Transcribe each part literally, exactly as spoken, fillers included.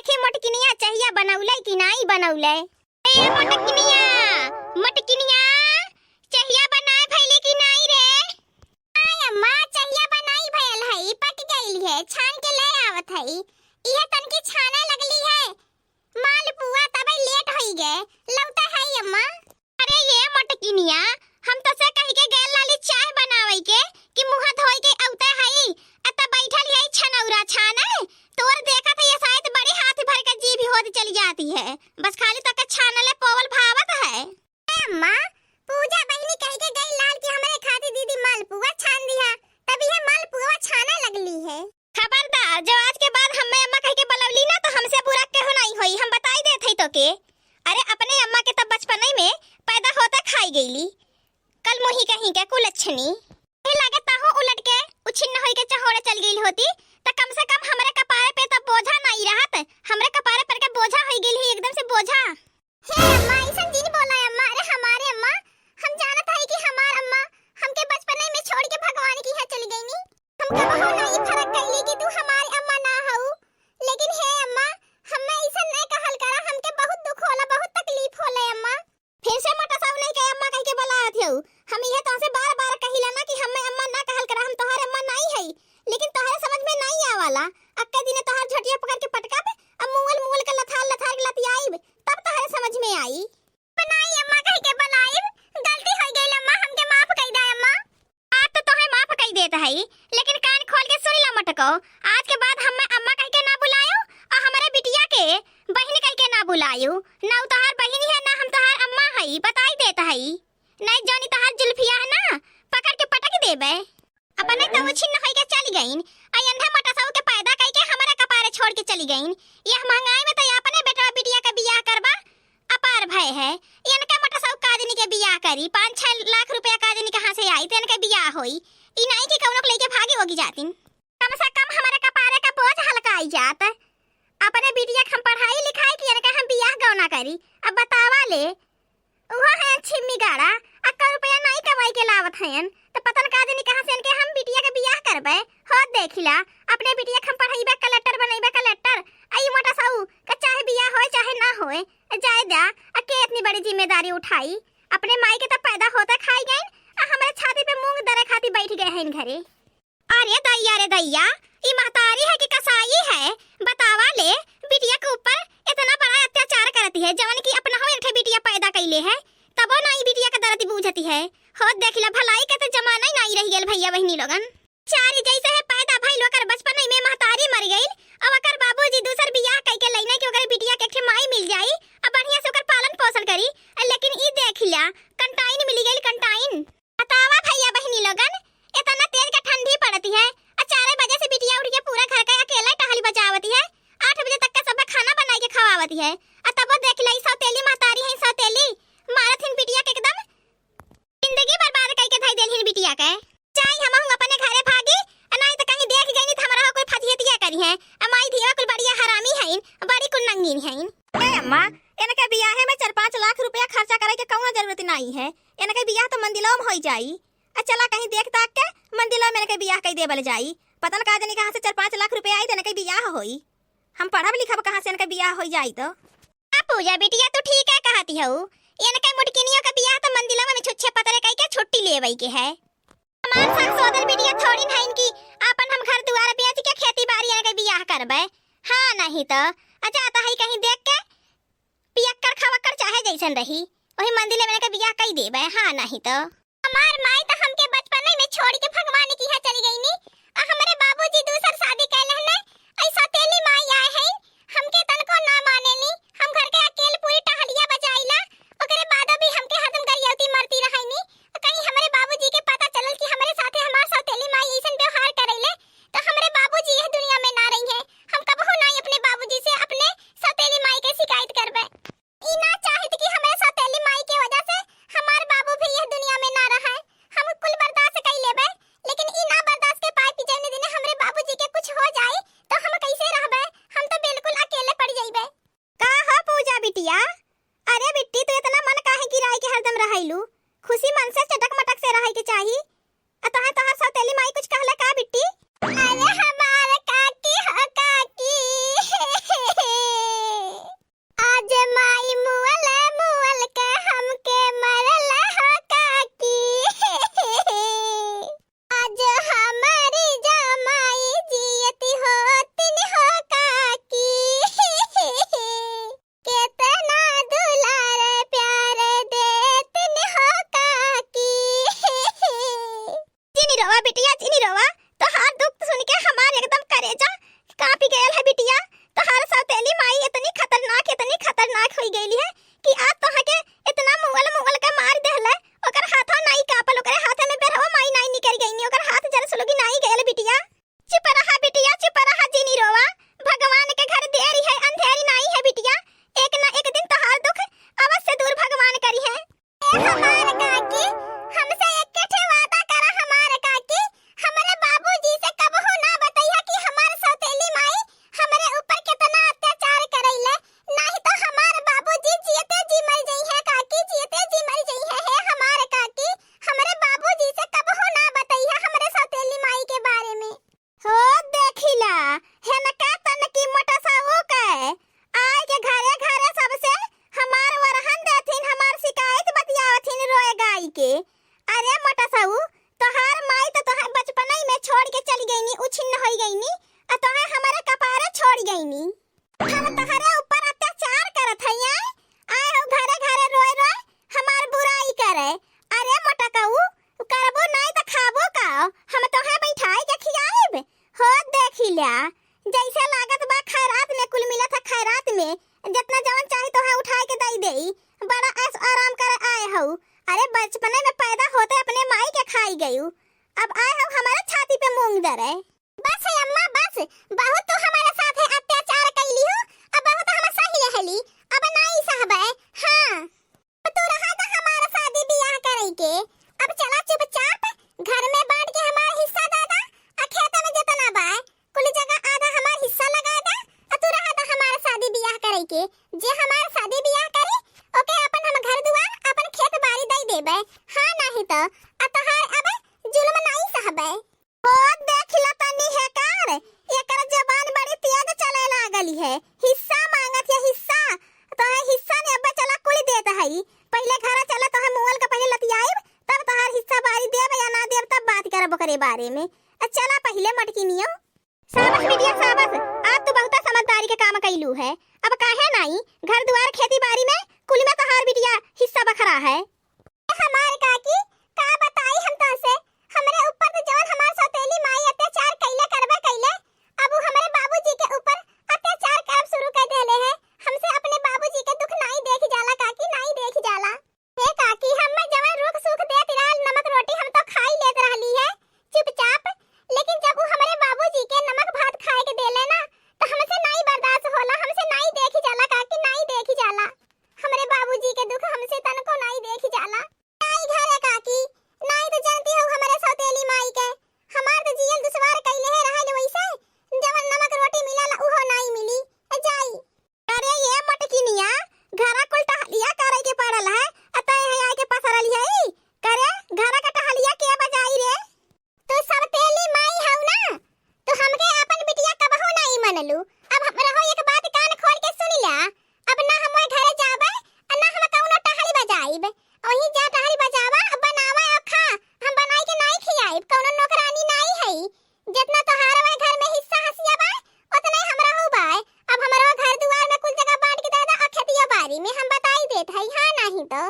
कि मोटकिनिया चहिया बनौले कि नाई बनौले? ए मोटकिनिया, मोटकिनिया, चहिया बनाए भइले कि नाई रे? आय अम्मा, चहिया बनाई भयल हई, पक गइल है, छान के ले आवत हई। इहे तनकी छाने लगली है मालपुआ, तबे लेट होई गए। लौटे हई अम्मा। अरे ये मोटकिनिया, हम तोसे कहि के गैल लाली चाय बनावइ के कि मुँह धोइ के अउते हई, अ त बैठल हई छनौरा छाने। तोर देखत हई साइत बड़ी हाथ भर के जीभ होत चली जाती है, बस खाली तोके छानले पोवल भावत है। ए अम्मा, पूजा बहिनी कहि के गई लाल कि हमरे खातिर दीदी मालपुआ छान दिहा, तब इहे मालपुआ छाने लगली है। खबरदार, जो आज के बाद हम्मे अम्मा कहि के बलवली ना, तो हमसे बुरा केहू नाई होई, हम बताई देत हई तोके। अरे, अपने अम्मा के तब बचपनई में पैदा होते खाई गईली, कल मुही कहीं के कुलच्छनी। ए, लागे तहूँ उलट के उछिन्न होई के चहोड़े चल गईल होती, त कम से कम हमरे कपारे पे तब बोझा नाई रहत, हमरे कपारे पर के बोझा होई गईल ही, एकदम से बोझा। हे अम्मा, अइसन जिन बोला अम्मा। अरे हमारे अम्मा, हम जानत हई कि हमार अम्मा हमके बचपने में छोड़ के भगवान की यहाँ चली गईनी। हम कबहू ना ई फरक कइली कि तू हमार अम्मा ना हऊ। लेकिन हे अम्मा, हम्मे अइसन न कहल करा, हमके बहुत दुख होला, बहुत तकलीफ होले अम्मा। फिर से मोटा साहू नहीं के अम्मा कह के बुलावत हऊ। हम इहे तोहसे बार बार कहिला ना कि हम्मे अम्मा ना कहल करा, हम तोहार अम्मा नाई हई, लेकिन तोहरे समझ में नाई आवाला। अक्के दिने तोहार झोटिया पकड़ के पटकब, अब मुअल मुअल के लथार लथार के लतियाइब, तब तोहरे समझ में आई। बनाई अम्मा कह के बुलाइब, गलती हो गई अम्मा, हमके माफ कई दे अम्मा। आज तो तोहे माफ कई देत हई, लेकिन कान खोल के सुन ला मटको, आज के बाद हम्मे अम्मा कह के ना बुलायो और हमरे बिटिया के बहिन कह के ना बुलायो। ना उ तोहार बहिन है, ना हम तोहार अम्मा हई, बताई देत हई। नहीं जानी तोहार जुल्फिया है ना, पकड़ के पटक देबे। अपने तो उछिन्न होई के चली गईन, आ एन्हे मोटा साहू के पैदा कई के हमरे कपारे छोड़ के चली गईन। यह महंगाई में तो अपने बेटवा बिटिया के बियाह करबा अपार भय है। इनके मोटा साहू काजनी के बियाह करी, पाँच छह लाख रुपया काजनी कहाँ से आई, तो इनके बियाह होई। ई नाई कि कौनो के लेके भागी होगी जातिन। कम से कम हमरे कपारे का बोझ हल्का आई जात। अपने बिटिया के हम पढ़ाई लिखाई कि इनके हम बियाह गौना करी। अब बतावा ले, उहो हैं छिम्मी गाड़ा, अक्का रुपया नाई कमाई के लावत हैं, त पता न का जानी कहाँ से इनके हम बिटिया के बियाह करबे। होत देखिला, अपने बिटिया के हम पढ़ाईबे कलेक्टर बनइबे कलेक्टर, आ ई मोटा साहू का चाहे बियाह होए चाहे ना होए, जाए द्या, आ के इतनी बड़ी जिम्मेदारी उठाई? अपने माई के त पैदा होते खाई गईन, आ हमरे छाती पे मूंग दरे खाती बैठ गए हैं घरे। अरे दैया रे दैया, ई महतारी है कि कसाई है? बतावा ले, बिटिया के ऊपर इतना बड़ा अत्याचार करती है, जवन कि अपना हो एक ठे बिटिया पैदा कइले है, तबो ना ई बिटिया के दर्द बूझती है। होत देखिला, भलाई के तो जमाना ही नाई रह गइल भैया बहिनी लोगन। चारी जैसे है पैदा भइल, ओकर बचपन में महतारी मर गइल, अब ओकर बाबूजी दूसर बियाह कइके लइने कि ओकर बिटिया के एक ठे माई मिल जाई, अब बढ़िया से ओकर पालन पोषण करी, लेकिन ई देखिला, कंटाइन मिली गइल, कंटाइन। बतावा भैया बहिनी लोगन, इतना तेज के ठंडी पड़ती है, आ चार बजे से बिटिया उठ के पूरा घर का अकेला टहली बजावती है, आठ बजे तक का सब खाना बनाई के खवावती है, आ तबो देख ले, सौतेली महतारी है, सौतेली मारत हिन बिटिया के, एकदम जिंदगी बर्बाद कई के धई देल हिन बिटिया के। चाहे हम हूँ अपने घरे भागी, आ नहीं तो कहीं देख गई नहीं तो हमारा कोई फजियतिया करी है, आ माई धिया कुल बढ़िया हरामी है, बड़ी कुल नंगीन है। ए अम्मा, इनके बियाहे में चार पाँच लाख रुपया खर्चा करे के कौनो जरूरत नहीं है, इनके बियाह तो मंदिलो में होई जाई। आ चला कहीं देख ताक के मंदिलो में इनके बियाह कई देबल जाई। पता न का जानी कहाँ से चार पाँच लाख रुपया आई त इनके बियाह होई। हम पढ़ब लिखब कहाँ से इनके बियाह होई जाई तो। आ पूजा बिटिया तू ठीक है कहती हऊ, इनके मुटकिनियों के बियाह तो मंदिलो में छुच्छे पतरे कई के छुट्टी लेवई के है। हमार साग सोदर बिटिया थोड़ी न है इनकी, आपन हम घर दुआर बेच के खेती बारी इनके बियाह करबे। हाँ नहीं तो, आ जाता है कहीं देख के पियक्कड़ खवक्कड़ चाहे जैसन रही, वही मंदिर में के बियाह कई देबे। हाँ नहीं तो। हमार माई तो हमके बचपन में छोड़ के भगवान की यहाँ चली गई नी, आ हमरे बाबूजी दूसर शादी कर लेने, ऐ सौतेली माई आए हैं, हमके तनको ना माने नी। हम घर के अकेल पूरी टहलिया बजाइला, ओकरे बादो भी हमके हरदम गरियौती मरती रहे नी। कहीं हमरे बाबूजी के पता चलल कि हमरे साथे हमार सौतेली माई ऐसन व्यवहार करेले, तो हमरे बाबूजी यह दुनिया में ना रही है। हम कबहू ना अपने बाबूजी से अपने सौतेली माई के शिकायत करबे। ई ना चाहित कि हमरे सौतेली माई के वजह से हमार बाबू भी यह दुनिया में ना रहे। हम कुल बर्दाश्त कई लेबे, लेकिन ई ना बर्दाश्त के पाए कि जौने दिने हमरे बाबूजी के कुछ हो जाए, तो हम कैसे रहबे? हम तो बिल्कुल अकेले पड़ जइबे। का हो पूजा बिटिया? अरे बिट्टी, तू इतना मन काहे गिराए के हरदम रहैलू? खुशी मन से चटक मटक से रहे के चाही। आ तोहे तोहार सौतेली माई कुछ कहले का बिट्टी? अरे हमार काकी हो काकी। हम तोहरे ऊपर अत्याचार करत हई, आए हो घरे घरे रोए रोए हमार बुराई करे। अरे मोटकऊ, करबो नाई त खाबो का? हम तोहे बैठाई के खियाइब। हो देखी ल्या, जैसे लागत बा खैरात में कुल मिलत है, खैरात में जितना जवन चाही तोहे उठाए के दई देई। बड़ा ऐश आराम करे आए हऊ। अरे बचपने में पैदा होते अपने माई के खाई गयू, अब आए हऊ हमारे छाती पे मूंग दरे। बस है अम्मा, बस, बहुत तू हमारे साथे अत्याचार कैली हो, अब बहुत हम सही लेहली, अब नाई सहबे। हाँ, अब तू रहा दा हमारा शादी बियाह करे के, अब चला चुपचाप घर में बांट के हमारा हिस्सा दे दा, आ खेत में जितना बा, कुल जगह आधा हमार हिस्सा लगा दा, आ तू रहा दा हमारा शादी बियाह करे के। जे हमारा शादी बियाह करे, ओके अपन हम घर दुआर, अपन खेत बाड़ी दे देबे। हाँ, नहीं तो, आ तोहार अब जुल्म नाई सहबे। ओ, देख ल तनी हेकर, एकर जबान बड़ी तेज चले लागल है। हिस्सा मांगत है, हिस्सा। तोहे हिस्सा ने अब्बे चला कुल देत हई। पहिले घरा चला, तोहे मुअल के पहिले लतियाइब, तब तोहार हिस्सा बारी देब या ना देब, तब बात करब ओकरे बारे में। आ चला पहिले मटकिनियो। शाबाश बिटिया, शाबाश। आज तू बहुता समझदारी के काम कैलू है। अब काहे नाई घर दुआर खेती बारी में कुल में तोहार बिटिया हिस्सा बखरा है। हमार काकी, का बताई हम तोहसे, हमरे ऊपर तो जवन हमार सौतेली माई अत्याचार कइले करबे कइले, अब उ हमरे बाबूजी के ऊपर अत्याचार करब शुरू कर देले है। हमसे अपने बाबूजी के दुख नाई देख जाला काकी, नाई देख जाला। हे काकी, हमें जवन रुख सुख देत रहल नमक रोटी हम तो खाई लेत रहली है चुपचाप, लेकिन जब उ हमरे बाबूजी के नमक भात खाए के देले ना, तो हमसे नाई बर्दाश्त होला, हमसे नाई देख जाला काकी, नाई देख जाला। हमरे बाबूजी के दुख हमसे तनको नाई देख जाला। जाई घरे काकी, नाई तो जानती हो हमरे सौतेली माई के। हमार तो जियल दुश्वार कइले है रहल वैसे, जवन नमक रोटी मिलल उहो नाई मिली। ए जाई। अरे ये मोटकिनिया, घरा कुल टहलिया करे के पड़ल है, आ तय है आके पसरल है। करे घरा का टहलिया के बजाई रे? तू सौतेली माई हऊ ना, तू हमके आपन बिटिया कबहू नाई मनलू। अब हमरहो एक बात कान खोल के सुन ल्या, अब ना हम ओए घरे जाबे, आ ना हम कउनो टहली बजाइब। वहीं जा टहली बजावा, बनावा और खा, हम बनाई के नाई खियाइब, कउनो नौकरानी नाई हई। जितना तोहार ओए घर में हिस्सा हसिया बा, उतने हमरहू बा। अब हमरो घर दुआर में कुल जगह बांट के दे दा, और खेतिया बारी में हम बताई देत हई, हाँ नहीं तो।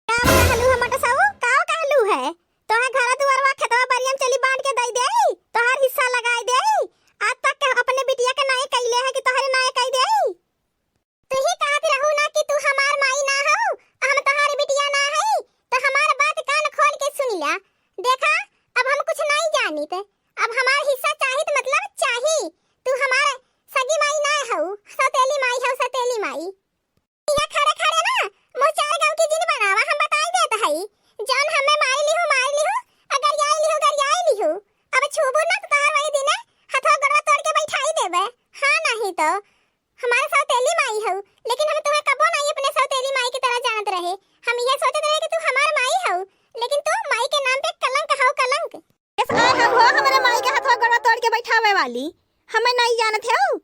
का कहलू है मोटसऊ? का कहलू है? तोहे घर दुआरवा खेतवा बरियम चली बांट के दई देई, तोहार हिस्सा लगाई देई। आज तक के अपने बिटिया के नाई कइले है कि तोहरे नाई कई देई? तू ही कहत रहू ना कि तू हमार माई ना हऊ, हम तोहार बिटिया ना हई, तो हमार बात कान खोल के सुन ला। देखा, अब हम कुछ नाई जानित, अब हमार हिस्सा चाहित मतलब चाही। तू हमार सगी माई ना हऊ, सौतेली माई हऊ, सौतेली माई। इहाँ खड़े खड़े ना मुँह चार गाँव की जिन बनावा, हम बताई देत हई। जौन हमें मारी लिहू, मारी लिहू, अगर याई लिहू, अगर याई लिहू। अब छूबू ना तो तोहार वही दिने हथवा गोड़वा तोड़ के बैठाई देबे। हाँ नहीं तो। हमारे सौतेली माई हऊ, लेकिन हम तुम्हें कबो नहीं अपने सौतेली माई की तरह जानत रहे। हम ये सोचत रहे कि तू हमार माई हऊ, लेकिन तू माई के नाम पे कलंक हऊ, कलंक। कैसे आए हम हो हमारे माई के हथवा गोड़वा तोड़ के बैठावे वाली? हमें नहीं जानत हऊ।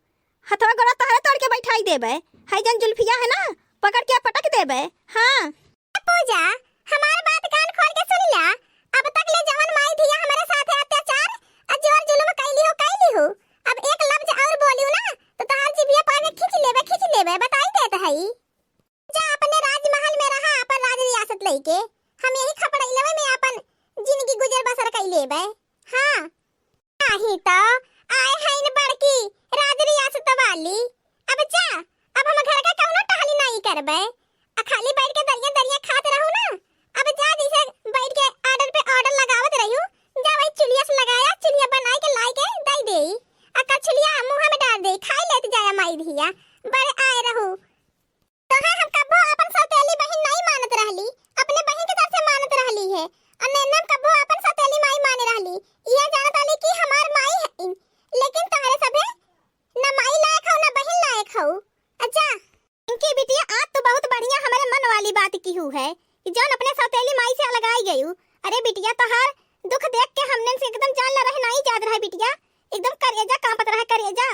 हथवा गोड़वा तोहरे तोड़ के बैठाई देबे। है जन जुल्फिया है ना, पकड़ के पटक देबे। हाँ। ए पूजा, हमार बात कान खोल के सुन ला। अब तक ले जवन माई धिया हमरे साथे अत्याचार आ जोर जुलुम कैली हो, कैली हो। अब एक लफ्ज और बोलियो ना, तो तोहार जिभिया पावे खींच लेबे, खींच लेबे, बताई देत हई। जा अपने राजमहल में रहा, अपन राज रियासत लइके। हम यही खपड़ैलवे में अपन जिंदगी गुजर बसर कई लेबे। हाँ। नाही तो आए हईन बड़की राज रियासत वाली। अब जा, अब हम घर का कौनो टहली नाई करबे। आ खाली बैठ के दरिया दरिया खात रहू ना। अब जा, जैसे बैठ के order पे order लगावत रहू, जा वही चुलिया से लगाया, चुलिया बनाई के लाई के दई देई। आ कछुलिया मुँह में डाल देई, खाई लेत जाया माई धिया। बड़े आए रहू। तोहे हम कब्बो अपन सौतेली बहिन नाई मानत रहली, अपने बहिन के तरह से मानत रहली है। और नैना कब्बो अपन सौतेली माई माने रहली, इहे जानत रहली कि हमार माई हईन, लेकिन तोहरे सभे न माई लायक हऊ, न बहिन लायक हऊ। अच्छा। पिंकी बिटिया, आज तो बहुत बढ़िया हमरे मन वाली बात किहू है कि जौन अपने सौतेली माई से अलगाई गयू। अरे बिटिया, तोहार दुख देख के हमने से एकदम जान ला रहे नाई जात रहे बिटिया, एकदम करेजा कांपत रहे, करेजा।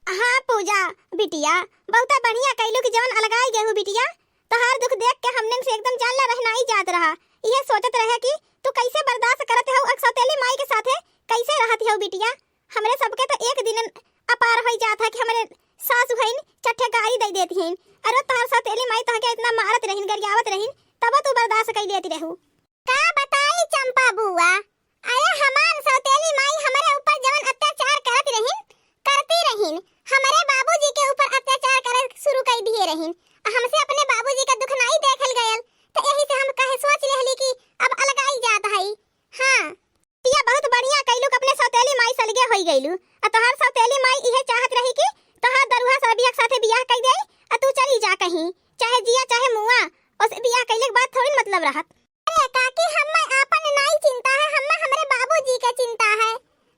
हाँ पूजा बिटिया, बहुते बढ़िया कइलू कि जवन अलगाई गहू बिटिया। तोहार दुख देख के हमने से एकदम जान ला रहनाई जात रहा। इहे सोचत रहे कि तू कैसे बर्दाश्त करत हऊ और सौतेली माई के साथे कैसे रहत हऊ बिटिया। हमरे सबके तो एक दिन अपार होई जात है कि हमरे सासु हइन, चट्ठे गारी दइ देती हइन। अरे तोहार सौतेली माई तोहके इतना मारत रहिन, गरियावत रहिन, तबो तू बर्दाश्त कइ लेती रहू। का बताई चंपा बुआ, अरे हमार सौतेली माई हमरे ऊपर जवन अत्याचार करत रहिन, करती रहिन, हमरे बाबूजी के ऊपर अत्याचार करे शुरू कइ दिहे रहिन। हमसे अपने बाबूजी का दुख नाई देखल गयल, त यही से हम कहे सोच लेहली कि अब अलगाई जात हई। हाँ। बिटिया बहुत बढ़िया कइलू कि अपने सौतेली माई से अलगे होइ गइलू। आ तोहार सौतेली माई इहे चाहत रही कि तोहार दरुहा सरबिया के साथे बियाह कइ देई, आ तू चली जा कहीं, चाहे जिया चाहे मुआ, ओसे बियाह कइले के बाद थोड़ी न मतलब रहत। अरे काकी, हम्मे आपन नाई चिंता है, हम्मे हमरे बाबूजी के चिंता है।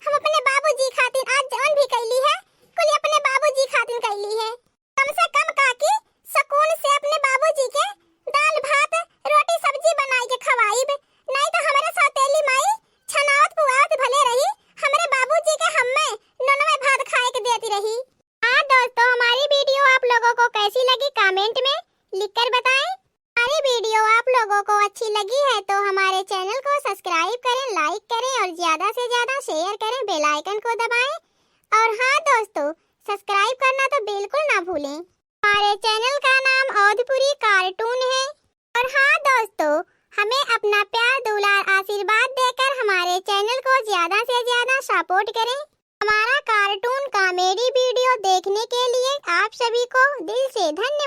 हम अपने बाबूजी खातिर आज जवन भी कइली है, कुल अपने बाबूजी खातिर कइली है। कम से कम काकी, सुकून से अपने बाबूजी के दाल भात, रोटी सब्जी बनाई के खवाइब, नाई तो हमरे सौतेली माई छनावत पुआवत भले रही, हमरे बाबूजी के हम्मे नोनवे भात खाए के देती रही। हाँ दोस्तों, हमारी वीडियो आप लोगों को कैसी लगी, कमेंट में लिखकर बताएं। हमारी वीडियो आप लोगों को अच्छी लगी है तो हमारे चैनल को सब्सक्राइब करें, लाइक करें और ज़्यादा से ज़्यादा शेयर करें, बेल आइकन को दबाएं। और हाँ दोस्तों, सब्सक्राइब करना तो बिल्कुल ना भूलें। हमारे चैनल का नाम अवधपुरी कार्टून है। और हाँ दोस्तों, हमें अपना प्यार, दुलार, आशीर्वाद देकर हमारे चैनल को ज़्यादा से ज़्यादा सपोर्ट करें। हमारा कार्टून कॉमेडी वीडियो देखने के लिए आप सभी को दिल से धन्यवाद।